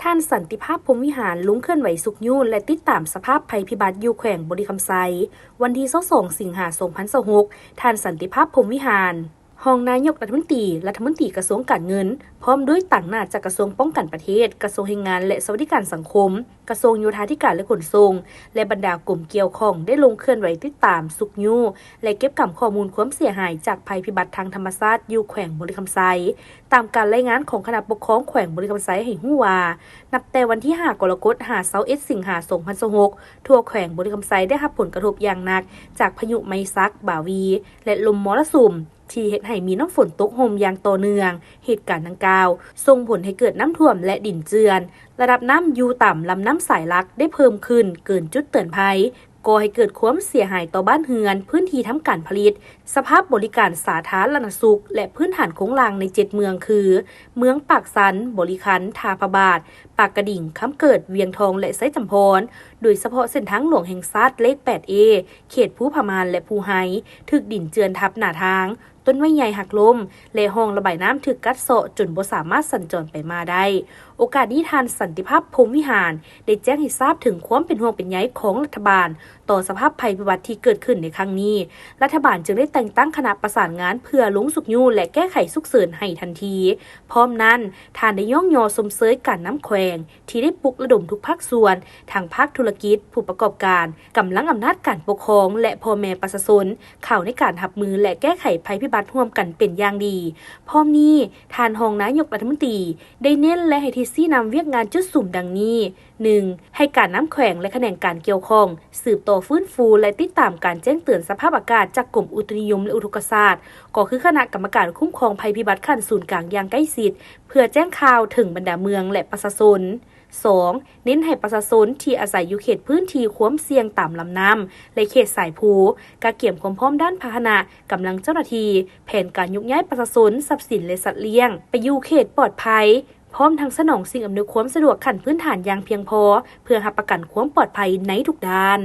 ທ່ານ ສັນຕິພາບ ພົມວິຫານ ລົງເຄື່ອນໄຫວຊຸກຍູ້ ແລະ ຕິດຕາມສະພາບໄພພິບັດຢູ່ແຂວງບໍລິຄຳໄຊ. ວັນທີຊາວສອງ ສິງຫາ ສອງພັນຊາວຫົກ, ທ່ານ ສັນຕິພາບ ພົມວິຫານ ຮອງນາຍົກລັດຖະມົນຕີ, ລັດຖະມົນຕີກະຊວງການເງິນ, ພ້ອມດ້ວຍຕາງໜ້າຈາກກະຊວງປ້ອງກັນປະເທດ, ກະຊວງແຮງງານ ແລະ ສະຫວັດດີການສັງຄົມ, ກະຊວງໂຍທາທິການ ແລະ ຂົນສົ່ງ ແລະ ບັນດາກົມກ່ຽວຂ້ອງ ໄດ້ລົງເຄື່ອນໄຫວຕິດຕາມ, ຊຸກຍູ້ ແລະ ເກັບກຳຂໍ້ມູນຄວາມເສຍຫາຍຈາກໄພພິບັດທາງທຳມະຊາດຢູ່ແຂວງບໍລິຄຳໄຊ. ຕາມການລາຍງານຂອງຄະນະປົກຄອງແຂວງບໍລິຄຳໄຊໃຫ້ຮູ້ວ່າ, ນັບແຕ່ວັນທີຫ້າ ກໍລະກົດ ຫາ ຊາວເອັດ ສິງຫາ ສອງພັນຊາວຫົກ, ທົ່ວແຂວງບໍລິຄຳໄຊໄດ້ຮັບຜົນກະທົບຢ່າງໜັກຈາກພາຍຸໄມສັກ, ບາວີ ແລະ ລົມມໍລະສຸມ ທີ່ເຮັດໃຫ້ມີນ້ຳຝົນຕົກໂຮມຢ່າງຕໍ່ເນື່ອງ. ເຫດການດັ່ງກ່າວ ສົ່ງຜົນໃຫ້ເກີດນ້ຳຖ້ວມ ແລະ ດິນເຈື່ອນ. ລະດັບນ້ຳຢູ່ຕາມລຳນ້ຳສາຍຫຼັກໄດ້ເພີ່ມຂຶ້ນເກີນຈຸດເຕືອນໄພ, ກໍ່ໃຫ້ເກີດຄວາມເສຍຫາຍຕໍ່ບ້ານເຮືອນ, ພື້ນທີ່ທຳການຜະລິດ, ສະພາບບໍລິການສາທາລະນະສຸກ ແລະ ພື້ນຖານໂຄງລ່າງໃນເຈັດເມືອງຄື ເມືອງປາກຊັນ, ບໍລິຄັນ, ທ່າພະບາດ, ປາກກະດິງ, ຄຳເກີດ, ວຽງທອງ ແລະ ໄຊຈຳພອນ, ໂດຍສະເພາະເສັ້ນທາງຫຼວງແຫ່ງຊາດເລກ ແປດເອ ເຂດພູຜາມ່ານ ແລະ ພູໄຮ ຖືກດິນເຈື່ອນທັບໜ້າທາງ, ຕົ້ນໄມ້ໃຫຍ່ຫັກລົ້ມ ແລະ ຮ່ອງລະບາຍນ້ຳຖືກກັດເຊາະຈົນບໍ່ສາມາດສັນຈອນໄປມາໄດ້. ໂອກາດນີ້ ທ່ານ ສັນຕິພາບ ພົມວິຫານ ໄດ້ແຈ້ງໃຫ້ຊາບເຖິງຄວາມເປັນຫ່ວງເປັນໃຍຂອງລັດຖະບານຕໍ່ສະພາບໄພພິບັດທີ່ເກີດຂຶ້ນໃນຄັ້ງນີ້. ລັດຖະບານຈຶ່ງໄດ້ແຕ່ງຕັ້ງຄະນະປະສານງານເພື່ອລົງຊຸກຍູ້ ແລະ ແກ້ໄຂສຸກເສີນໃຫ້ທັນທີ. ພ້ອມນັ້ນ, ທ່ານໄດ້ຍ້ອງຍໍຊົມເຊີຍການນຳແຂວງ ທີ່ໄດ້ປຸກລະດົມທຸກພາກສ່ວນ, ທັງພາກທຸລະກິດ, ຜູ້ປະກອບການ, ກຳລັງອຳນາດການປົກຄອງ ແລະ ພໍ່ແມ່ປະຊາຊົນ ເຂົ້າໃນການຮັບມື ແລະ ແກ້ໄຂໄພພິບັດຮ່ວມກັນເປັນຢ່າງດີ. ພ້ອມນີ້, ທ່ານຮອງນາຍົກລັດຖະມົນຕີ ໄດ້ເນັ້ນ ແລະ ໃຫ້ທິດຊີ້ນຳວຽກງານຈຸດສຸມດັ່ງນີ້: ໜຶ່ງ, ໃຫ້ການນຳແຂວງ ແລະ ຂະແໜງການກ່ຽວຂ້ອງ ສືບຕໍ່ຟື້ນຟູ ແລະ ຕິດຕາມການແຈ້ງເຕືອນສະພາບອາກາດຈາກກົມອຸຕຸນິຍົມ ແລະ ອຸທົກກະສາດ, ກໍຄືຄະນະກຳມະການຄຸ້ມຄອງໄພພິບັດຂັ້ນສູນກາງຢ່າງໃກ້ຊິດ ເພື່ອແຈ້ງຂ່າວເຖິງບັນດາເມືອງ ແລະ ປະຊາຊົນ. ສອງ, ເນັ້ນໃຫ້ປະຊາຊົນທີ່ອາໄສຢູ່ເຂດພື້ນທີ່ຄວາມສ່ຽງຕາມລຳນ້ຳ ແລະ ເຂດສາຍພູ ກະກຽມຄວາມພ້ອມດ້ານພາຫະນະ, ກຳລັງເຈົ້າໜ້າທີ່, ແຜນການຍົກຍ້າຍປະຊາຊົນ, ຊັບສິນ ແລະ ສັດລ້ຽງ ໄປຢູ່ເຂດປອດໄພ, ພ້ອມທັງສະໜອງສິ່ງອຳນວຍຄວາມສະດວກຂັ້ນພື້ນຖານຢ່າງພຽງພໍ ເພື່ອຮັບປະກັນຄວາມປອດໄພໃນທຸກດ້ານ.